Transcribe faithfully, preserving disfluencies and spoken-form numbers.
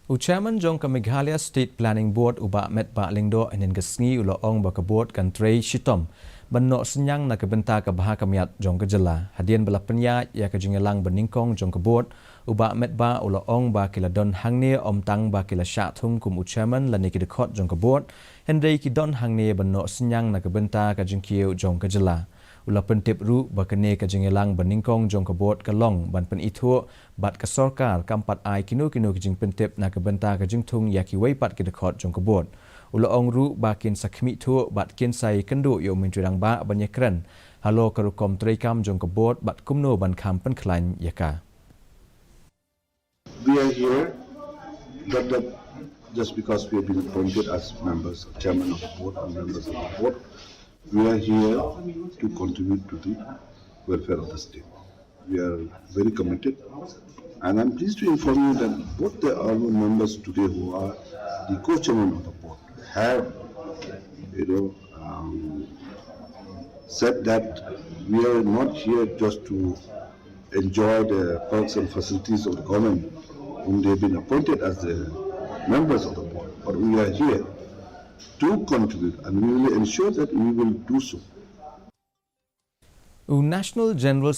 U Chairman jong ka Meghalaya State Planning Board, u Bah Metbah Lyngdoh, hynnin ka sngi u la ong ba ka Board kan trei shitom ban noh synñiang na ka bynta ka bha ka miat jong ka jylla. Hadien ba la pynïaid ïa ka jingïalang banyngkong jong ka Board, u Bah Metbah u la ong ba ki la don hangne ym tang ba ki la shah thung kum u Chairman lane ki dkhot jong ka Board, hynrei ki don hangne ban noh synñiang na ka bynta ka jingkiew jong ka jylla. U la pyntip ruh ba kane ka jingïalang banyngkong jong ka Board ka long ban pynithuh bad ka sorkar, kam pat ai kino kino ki jingpyntip na ka bynta ka jingthung ïa kiwei pat ki dkhot jong ka Board. U la ong ruh ba kin sa khmih thuh bad kin sa ïakynduh ïa u Myntri Rangbah ban ïakren halor ka rukom treikam jong ka Board bad kumno ban kham pynkhlaiñ ïa ka. We are here not that just because we have been appointed as members, chairman of the Board and members of the Board. We are here to contribute to the welfare of the state. We are very committed. And I'm pleased to inform you that both the honorable members today, who are the co-chairman of the Board, have, you know, um, said that we are not here just to enjoy the perks and facilities of the government whom they have been appointed as the members of the Board, but we are here to contribute, and we will ensure that we will do so. U National General Secretary